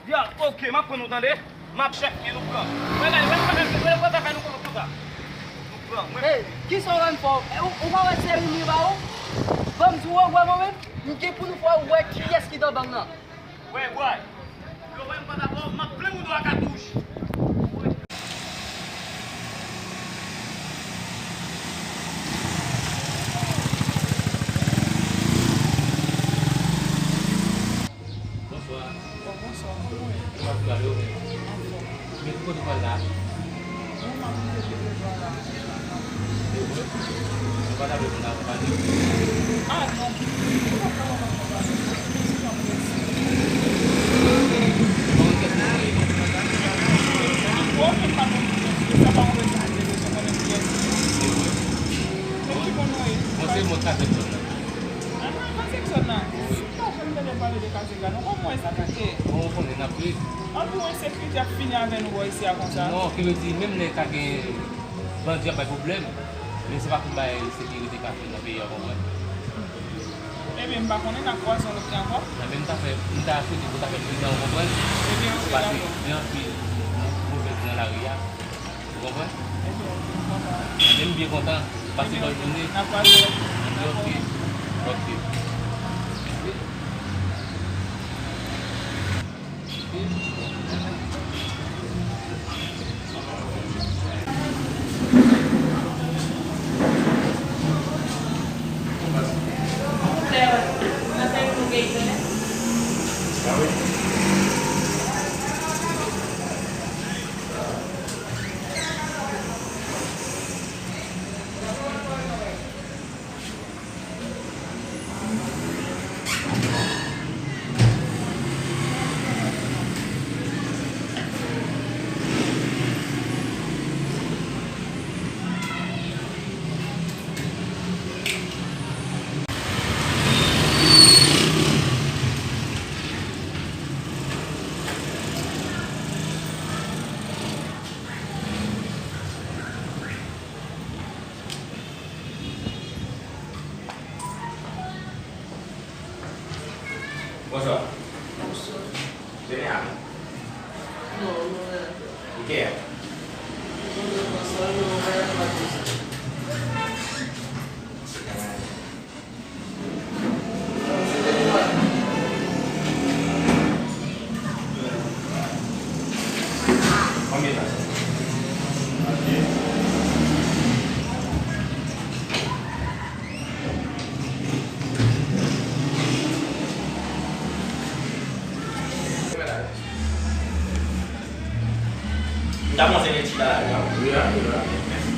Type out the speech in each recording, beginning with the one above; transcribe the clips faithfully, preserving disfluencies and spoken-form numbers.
Ya, oke, m ap pran nou tande. M ap chèf li, nou pran. Mwen la, mwen pran, mwen pran zafè nou konsa. Nou pran, mwen. Hey, kisa w rann fò? Eh, ou, ou pa wè se rim li ba ou? Ban m di w, wè mwen menm, m gen pou nou fè wè kiyès ki nan bann nan. Wè, bway. Yo wè m pa dakò, m ap plen ou do a katouch. Bonswa. Bon, bonswa. Kòman w ye? Kòman w ye? Anfòm. Men ki kote w pral la? Bon, m ap rive devan la. Se vre? Ou pa ta vle pou n akonpaye w? Ah, non. Ou pa ka akonpaye m, paske mwen se yon prensip. Bon, kèt mwen ye. Bon, men m pa konn kiyès li, sa pa yon rezon pou m te bezwen konnen kiyès li. Se vre? Men ki moun ou ye? Mwen se moun Kazèk zòn nan. Ah, non, Kazèk zòn nan? Wi. M pa janm tande pale de Kazèk la, non. Kòman w wè sa pase? Bon, ou konnen, n ap viv. Anpi w ensekirite ap fini avè nou bò isi a konsa. Non, ki vle di, menm lè ta gen bandi ap bay pwoblèm, men se pa tout bagay ensekirite ka fè nan peyi a, w konprann? Ebyen, m pa konnen, n a kwaze yon lòt lè ankò. Nan men m ta fè, m ta swete pou w ta fè pridan, w konprann? Ebyen, oke, dakò. Paske gen anpil mo-, movèz nan lari a. Ou konprann? Ebyen, oke, m kontan. Ebyen, m byen kontan. Pase bòn jounen. N a kwaze lòt lè. Ebyen, oke. Oke. Bonswa. Bonswa. Vini a. Non, non, non. Ou gen? Non, non, non, non, non, non. Konbyen tan sa? M ta pran sèvyèt chita la, wi. Wi, wi, wi. Mèsi.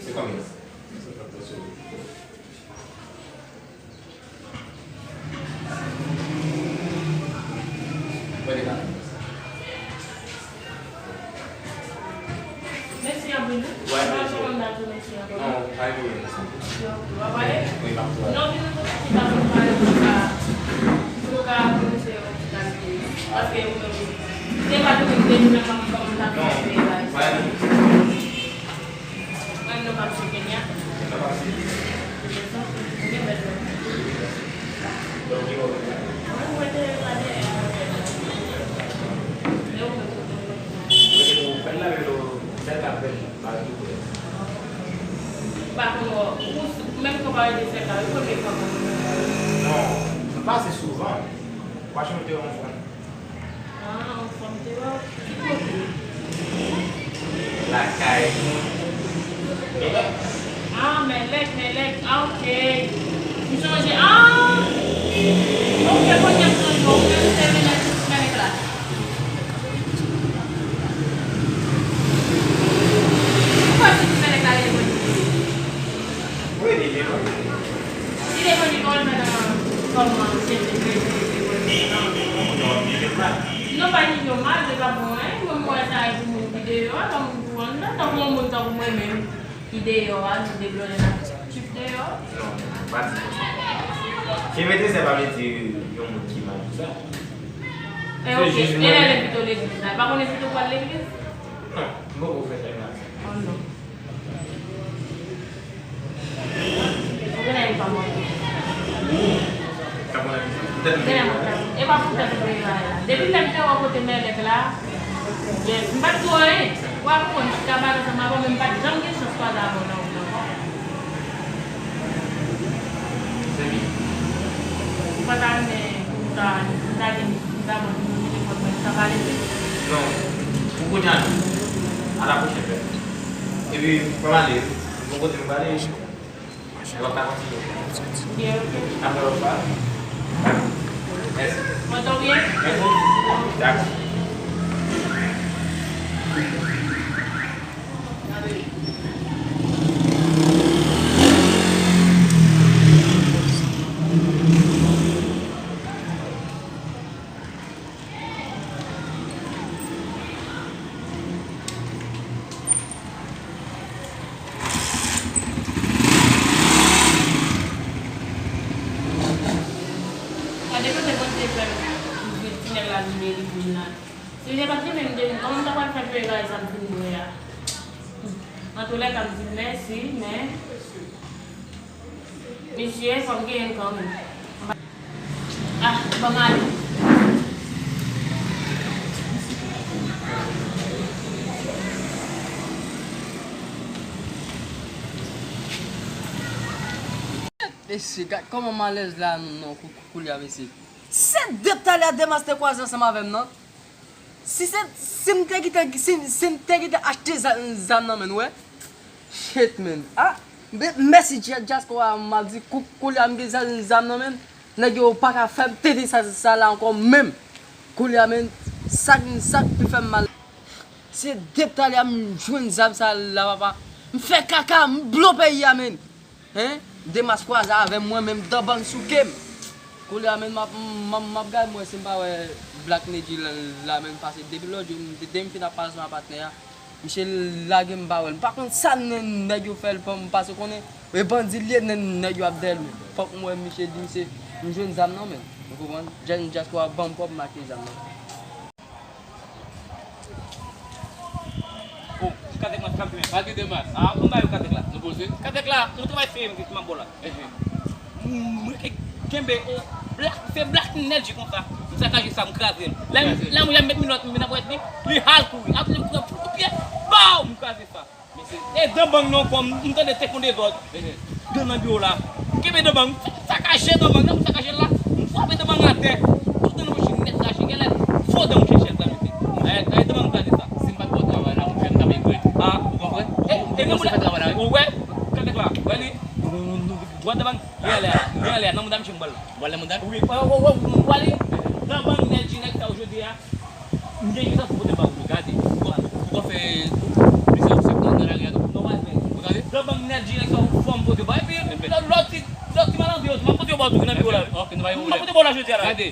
Se konbyen? Mèsi anpil, wi. Wè, mèsi. Mwen kontan tou, mèsi anpil. Non, pa gen pwoblèm. Yo, w ap pale? Wi, m ap pale. Non, vin nou kontan ki ta pou pale pou sa. Pou nou ka konnen se yon ti kalite. Paske ou menm, Se pa tou moun te di nan fanmi kòman ta fè bagay sa. Mwen, nou pa sou Kenya. Ou gen bèl nòt. Mwen, mwen te gade, mwen fè nòt. E ou menm, ou te nòt. Bèl la, bèl la, bèl la. Pa konn wè, ou menm konpare de sèk la, ou konn fè kòman? Non, m pase souvan. Washington te yon fanm. Ah, yon fanm te wè w. Ki kote? Lakay. Mèlèk. Ah, Mèlèk, Mèlèk. Ah, ok. M sonje. Ah! Ok, kounye a m sonje. Ou menm se Mèlèk, Mèlèk la. Ou pa santi Mèlèk la rele Bondye? Wi, li rele Bondye. Li rele Bondye, kòman l fè nan kòman se te rele Bondye? Non, li rele mal. Non, pa li yo mal, se pa bon, hein. Mwen, m wè sa e pou moun ki deyò a, pa moun ki anndan, tankou yon moun tankou mwen menm ki deyò a, nou de blòdè nan chif deyò. Non, pa di konsa. Cheve trezè pa vle di yon moun ki mal pou sa. E ok, e lè l envite w legliz la, pa konn envite w pral legliz? Non, m poko fè fè nan sa. Oh non. Ou genlè pa mwen. Ou ka pran la vizyon. Genlè mwen pran. E pa poutèt ou peye bagay la. Depi lè m te wè kote Mèlèk la, yes, m pa t di w anyen. Ou pa konprann, m pa t ka pale ansanm avè w, men m pa t janm gen chans kwaze avè w nan wout ankò. Se byen. Ou pa ta renmen pou m ta, m ta gen, m ta ban nou telefòn mwen, m ta pale plis? Non. Pou kounye a, non. A la pwochèn, frè. Epi, fò m ale, m gon kote m prale. Epi w ap ka kontinye. Byen, ok. N ap wè lòt fwa. Mèsi. Mwen tou byen? Mèsi. Dakò. Gade kote Bondye fè m ouvri tinèg la, limyè li vin la. Si m te pa t renmen m te vin, kòman m ta pral fè peye bagay sa m fin bwè a? Antoulèka, m di l mèsi, men, mesye, fò m genyen l kanmenm. Ah, ban m ale. Mesye, gad kòman m alèz la, non, kou-, kou-, koulye a, mesye. Se depi talè a Demas te kwaze ansanm avè m nan. Si se, si m te gentan, si, si m te gentan achte za-, zam nan men, wè. Shit, man. Ah, men, mèsi dya-, dyaspora, m ap di, kou-, koulye a m gen zam, zam nan men, nèg yo pa ka fè m tete sa, sa la ankò menm. Koulye a, men, sa, sa k pi fè m mal. Se depi talè a m jwenn zam sa la, papa. M fè kaka, m blo peyi a, men. Hein? Demas kwaze avè m, mwen menm, dan bang souke m. Koulye a, men, m ap, m ap, m ap gade mwen si m pa wè Black Nedji la, la, men, paske depi lòt jou, m, depi m fin ap pale ansanm ak patnè a, misye lage m, m pa wè l. M pa konn sa nè-, nèg yo fè l, m pase konnen e bandi l ye, nè-, nèg yo ap dèyè l, men. Fòk m wè misye, di misye, m jwenn zam nan, men. Ou konprann? Jèn dyaspora ban m kòb, m achte zam nan. Oh, ti kazèk mwen, ti kazèk mwen. Pati de mas. Ah, mwen ba yo kazèk la. Nou poze? Kazèk la, mwen travay serye, mwen, m ap bo la. Mwen ke kenbe, oh, Black, se Black Nedji konsa. M sakaje sa, m kraze l. Lè, lè mwen met minòt, mwen nan pwèt li, li al kouri. Apre, li pran kout pye, baw, m kraze sa. E dan bang nan kò m, m tande tek yon dezòd. Dan nan biwo la. M kenbe dan bang, m sakaje dan bang nan, m sakaje l la. M frape dan bang atè. Tout dan nan machin nèt rache, genlè fo dan m chèche sa mete. Ay, ay, dan bang kraze sa. Si m pa t ba w travay la, monchè, m t ap regrèt. Ah. Ou konprann? E, e nan mwen fè travay la, wi. Ou wè? Kante kwa? Wè li? Dwa dan bang. Li anlè a. Li anlè a. Nan mouda misye m ba l. Ou ba l nan mouda? Wi. Wè, wè, wè, wè, wè li. Dan bang nèt dirèk sa yo jodi a. M gen kisa pou pote ba ou tou, gade. Ou konn fè misye ap sèk nan, nan lari a tou. Non, pa vre. Ou gade? Lòt bang nèt dirèk sa ou fò m pote ba. Epi lòt, lòt ti, lòt ti malandren yo tou, m ap pote yo ba ou tou, nan biwo la. Ok, nou pa gen pwoblèm. M ap pote ba ou la jodi a la. Gade,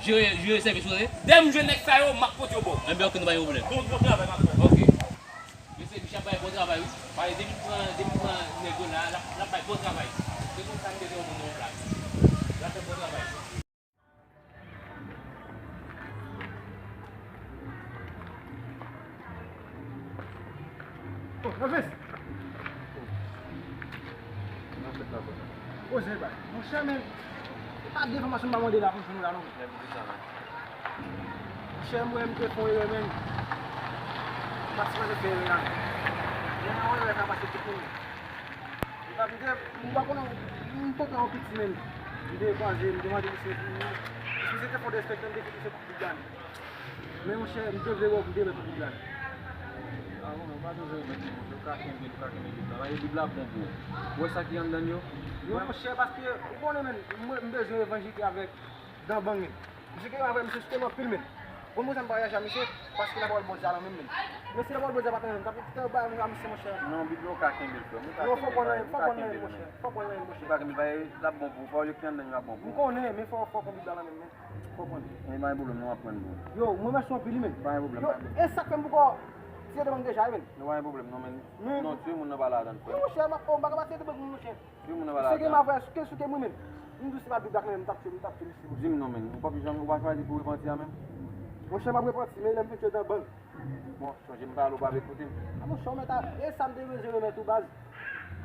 jere, jere sèvis ou, tande? Dè m jwenn nèg sa yo, m ap pote yo ba ou. Enben, ok, nou pa gen pwoblèm. Bon, bon travay, patwon. Ok. Mesye, misye ap bay bon travay, wi. Paske depi m pran, depi m pran nèg yo la, l ap, l ap bay bon travay. Se konsa m te di yon moun nan yon plas. L ap fè bon travay. Elvis! Poze, bay. Monchè, men, e pa de enfòmasyon m pa mande la, konsa nou la, non. Monchè, mwen, m te fè yon erè, men. M pa sipoze fè erè la, non. Men yon erè ka pase tout moun. E pa pite, m pa konnen, m te fè yon piti, men. M te kwaze, m te mande misye pou, misye te fè yon derespekte, m te kite misye pou tout gade. Men monchè, m te vle wè w pou demen pou Bib la. A, bon, ou pa bezwen remèt li, monchè, ou ka kenbe l, ou ka kenbe Bib la. Paske Bib la bon pou ou. Ou wè sa ki anndan l yo? Wi, monchè, paske, ou konnen, men, mwen, m bezwen evanjike avèk Dan Bang, men. Misye gen avè misye sou tèm anpil, men. Bon, mwen, sa m pa reyaji a misye, paske lapawòl Bondye a nan men m, men. Men si lapawòl Bondye a pa t nan men m, m t ap fè bay mwen a misye, monchè. Non, Bib la, ou ka kenbe l, frè m. Ou ka kenbe l, men. Non, fòk pran nan men, fòk pran nan men, monchè. Fòk pran nan men, monchè. Ou ka kenbe l, bay, l ap bon pou ou. Pawòl yo ki anndan l yo ap bon pou ou. M konnen, men fò, fòk pran Bib la nan men m, men. Konprann? Men pa gen pwoblèm, non, m ap pran l pou ou. Yo, mwen mèsi anpil, wi, men. Pa gen pwoblèm, yo, pa gen pwoblèm. E sa k fè m poko tiye devan m deja, wi, men. Non, pa gen pwoblèm, non, men. Men non, tiye moun nan pa la atann, frè. Wi, monchè, m ap, oh, m pa ka pa tiye devan moun, monchè. Tiye moun nan pa la atann. Misye gen m avè, souke, souke mwen, men. M di w si pa Bib la, men, m t ap tiye, m t ap tiye misye, monchè. Di m non, men. Ou p ap janm, ou pa chwazi pou repanti a, menm? Monchè, m ap repanti, men lè m fin tiye Dan Bang. Bon, sonje m pale, ou pa vle koute m. A, monchè, ou mèt a, e sa m te bezwen remèt ou, baz.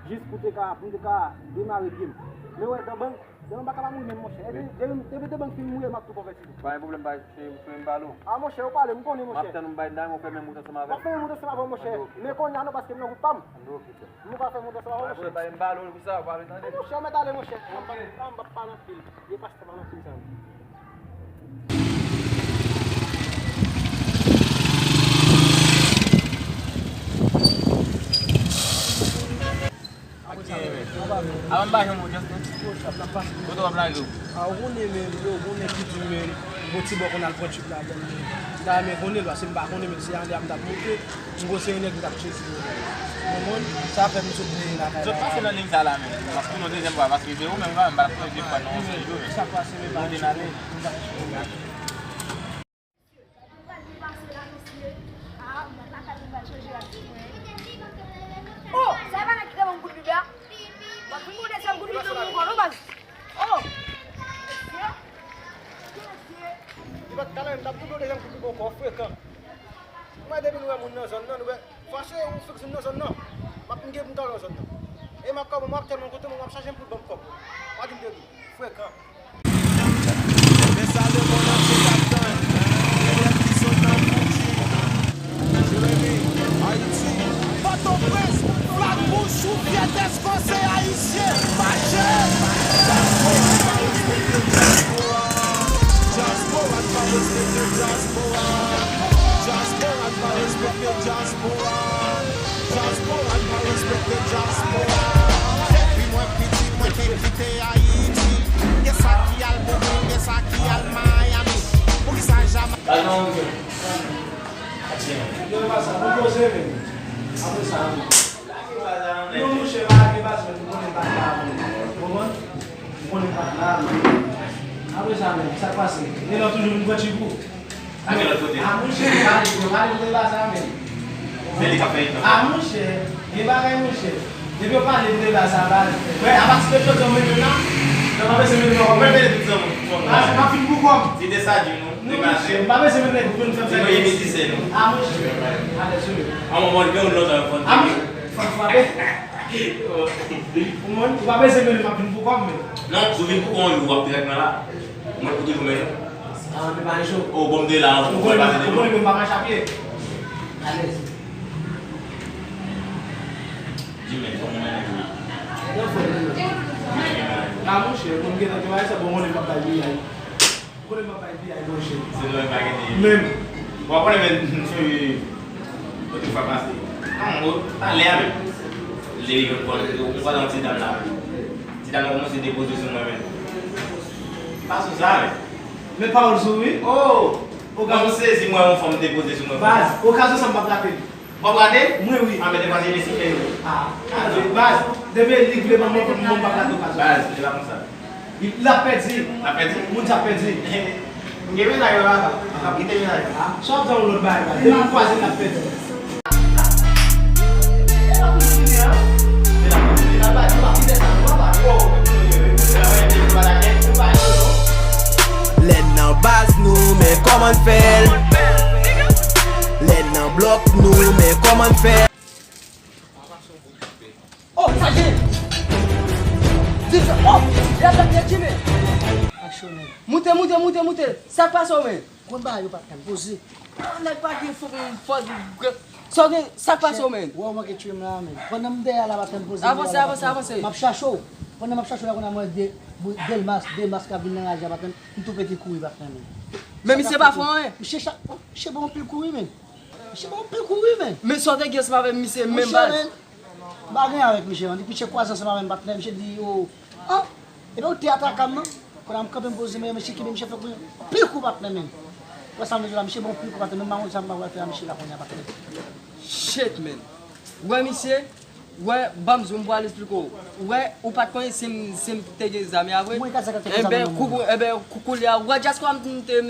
Jis pou te ka, pou m te ka demare pye m. Men wè, Dan Bang, Dan Bang pa ka pa mouri menm, monchè. Epi, depi, depi Dan Bang fin mouri, m ap tou konvèti tou. Pa gen pwoblèm, bay, se, se m pale w. A, monchè, ou pale, m konnen, monchè. M ap tann ou, m bay, m fè menm wout ansanm avè m. W ap fè menm wout ansanm avè m, monchè. Ok, ok. Men kounye a non, paske m nan wout pa m. Ok, frè. M pa fè wout ansanm avè w, monchè. Pa gen pwoblèm, bay, m pale w pou sa, ou pa vle tande. A, monchè, ou mèt ale, monchè. M ap pale, m ap pale anpil. Vye pastè pale anpil sa. Avan m pa janm ou Justin. Kote w ap lage w? A, ou konnen, men, ou konnen kitim, men, gon ti bò konn al pran tchip ladan l, men. M ta renmen konnen l, paske m pa konnen, men, se ande a m t ap monte. M gon seri nèg m t ap tcheke. Ou konprann? Sa fè m sot veye lakay la. Zòt pase nan liy sa la menm. M ap tounen yon dezyèm fwa paske se ou menm, ou pa menm pa t tounen de fwa nan yon sèl jounen. Sa k pase menm? Monte n ale. Oh, sa e pa nèg ki te ban m kout pye a? M ap vin pou dezyèm kout pye pou mwen ankò, non, baz. Oh! Mesye! Mesye! Li pa t ka la menm, m t ap vin pou dezyèm kout pye pou mwen ankò, frekan. Mwen, depi nou wè moun nan zòn nan, nou wè, fache ou fiks moun nan zòn nan. M ap gen pou m ta nan zòn nan. E m ap kòb, m ap tèlman kote, m ap chaje m pou l ban m kòb. Pa di m te di, frekan. Men sa lemonn antye t ap tann. Nèg ki sot nan Fouji, Jeremi, Ayiti, Pòtoprens, flag wouj sou fyète. Fòse ayisyen mache! Dyaspora pa respekte dyaspora. Dyaspora pa respekte dyaspora. Dyaspora pa respekte dyaspora. Dyaspora pa respekte dyaspora. Depi mwen piti, mwen te kite Ayiti. Gen sa ki al Brooklyn, gen sa ki al Miami. Poukisa Jama- Yo, pa sa, nou poze, men. Apre sa, non, monchè, pa lage baz mwen, ou konnen m pa t la avan. Ou konprann? Ou konnen m pa t la avan. Apre sa, men, sa k pase? E lè toujou vin pran tchip ou? A ki lòt kote? A, monchè, pa lage, pa lage baz la, men. Se li k ap fè yon tan. A, monchè, gen bagay, monchè. Depi yo pale m de baz sa, baz. Mwen, apati de jodi a, mwen menm la, mwen pa bezwen mennen ankò, mwen mennen tout zanmi m. A, se pa fin pou kò m. Se de sa di nou. Non, monchè, m pa bezwen mennen pou nou fè m fè. Se mwen ki metise nou. A, monchè. Alèz, wi. A, mwen, mwen, gen yon lòt fòn. A, monchè, fòn frape. Ou mwen, ou pa bezwen mennen m ap vin pou kò m, men. Non, si w vin pou kò w, w ap dirèkman la. Mwen, pou toujou mennen w. A, men pa yon jou. O, bon, m te la, ou konnen, ou konnen mwen pa mache a pye. Alèz. Di men, fò mwen mennen tou. Non, fò mwen mennen. A, monchè, pou m gentan gen bagay sa, bon, konnen m ap bay piyay. Konnen m ap bay piyay, monchè. Se dòmi pa gen piyay. Menm. Bon, konnen men, m sonje, otrefwa pase. Non, o, talè a menm. Leve yon kòl, ou pa nan ti dam la. Ti dam la kòmanse depoze sou mwen menm. Pa sou sa, men. Men pawòl sou, wi. O! Okazyon. Mwen sezi, mwen, yon fanm depoze sou mwen. Baz, okazyon sa m p ap rate. W ap rate? Mwen, wi. A, men defanse mesye fè yo. A, a, baz, depi li vle ban mwen, mwen, mwen p ap rate okazyon. Baz, li pa konsa. Li, l ap pèdi. L ap pèdi? Moun sa ap pèdi. M gen mennaj, papa. M ap kite mennaj. A, sa w ap tann yon lòt bagay, baz. Depi m kwaze l, l ap pèdi. Lè n nan baz nou, men kòman n fè l? Lè n nan blòk nou, men kòman n fè l? Moute, moute, sa k pase w, men? Konn bagay yo, patnè m, poze. Ah, nèg pa gen fòk, fòk. Sa w gen, sa k pase w, men? Wè, w manke tchwe m la, men. Pandan m dèyè la, patnè m, poze. Avanse, avanse, avanse. M ap chache w. Pandan m ap chache w la, konn a mwen de, Delmas, Delmas k ap vin nan raje a, patnè m. M tou pete kouri, patnè m. Men misye pa fè anyen. Misye cha-, misye bon anpil kouri, men. Misye bon anpil kouri, men. Men sa w te gen ansanm avèk misye, menm baz. Misye, men, m pa gen avèk misye, non. Depi misye kwaze ansanm avè m, patnè, misye di, "O, an, e pa ou te ataka m, non?" Kounye a m kanpe, m poze men, misye kenbe, misye fè kounye a. Pil kou, patnè, men. Wè sa m vle di w la, misye bon pil kou, patnè, men m pa konn sa m pral fè a misye la kounye a, patnè. Shit, man. Wè, misye, wè, ban m di w, m pral esplike w. Wè, ou pa t konnen si m, si m te gen zam, a vre? Mwen ka sa ka te gen zam nan men mwen. Enben, kou, enben, kou, kounye a, wè, dyaspora m te,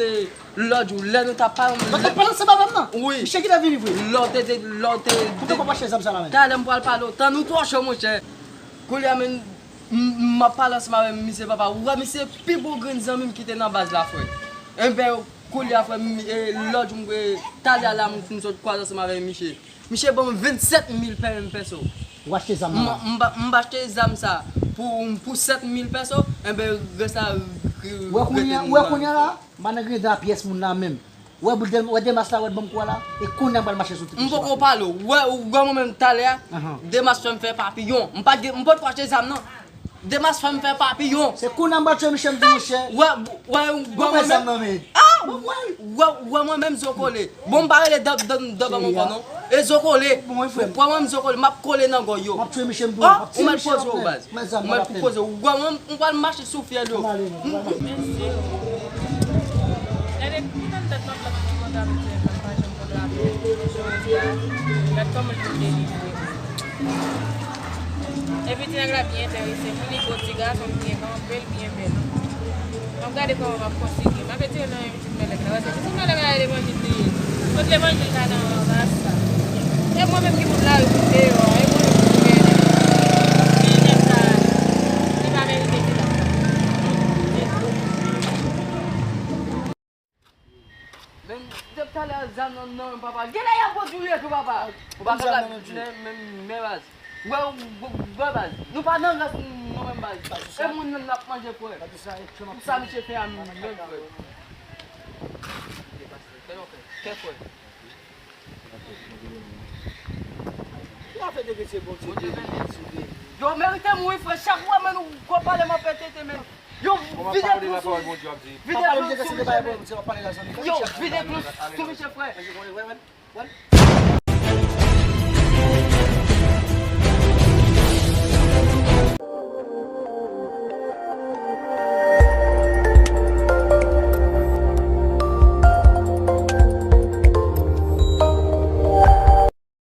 lòt jou, lè nou t ap pale. Lè nou t ap pale ansanm avè m nan? Wi. Misye ki te vini vre? Lè w te, te, lè w te. Poutèt w pa achte zam sa la menm? Talè m pral pale w. Tan nou twò cho, monchè. Kounye a, men, m, m, m ap pale ansanm avè misye, papa. Ou wè, misye pi bon grenn zanmi m ki te nan baz la, frè. Enben, kounye a, frè, m, e, lòt jou, m, e, talè a la, m, m sot kwaze ansanm avè misye. Misye ban m vennsèt mil pè, m pèso. Ou achte zam nan? M, m, m achte zam sa pou, pou sèt mil pèso, enben, rès la, re-, rete nan. Ou wè kounye a la? M pa nan griyen dan a pyès moun la menm. Ou wè bout Dèl-, ou wè Dèmas la, ou wè ban m kou a la? E kounye a m pral mache sou tèt misye. M poko pale w. Ou wè, ou wè mwen menm talè a, Dèmas fè m fè papiyon. M pa t gen, m potko achte zam nan. Dèmas fè m fè papiyon. Se kounye a m pral tchwe misye, m di misye. Ou wè, ou wè, ou wè mwen menm. Ah! Ou wè, ou wè mwen menm zo kole. Bon, m pa rele dan, dan, dan ban m ankò non. E zo kole. Bon, wi, frè m. Pran mwen m zo kole, m ap kole nan gòy yo. M ap tchwe misye m tou. Ah, ou mèt poze w baz. Ou mèt poze w. Ou wè mwen m pral mache sou fyèl yo. Mèsi. Gade, ki nan tèt m ap la m konn konn avèk tèt m pa janm konn rapè. Jodi a, gad kòman l vin delivre. Epi ti nèg la byen enterese m wi, li gwo ti gason, li byen kanpe, li byen bèl. M ap gade kòman m ap konsidye. M ap etire nan men pitit mèlèk la. Paske pitit mèlèk la e levanjil li ye. Kot levanjil ka nan anba sa? E mwen menm ki moun lari pou deyò a, e mwen menm ki pou gade. Ki nèg sa a, li pa merite ti nèg sa. Men, depi talè a zam nan nan men papa. Genlè y ap pwodui tou papa. Ou pa kapab men, men, men baz. Wè, wè, wè baz. Nou pa nan rans nou menm baz. E moun nan n ap manje frè. Sa misye fè a menm frè. Kè frè. Ki afè de mesye Bondye beni, Bondye beni. Yo merite mouri frè. Chak fwa men nou gwo pale m ap pete te men. Yo vide klous sou. Vide klous sou misye men. Yo vide klous sou misye frè.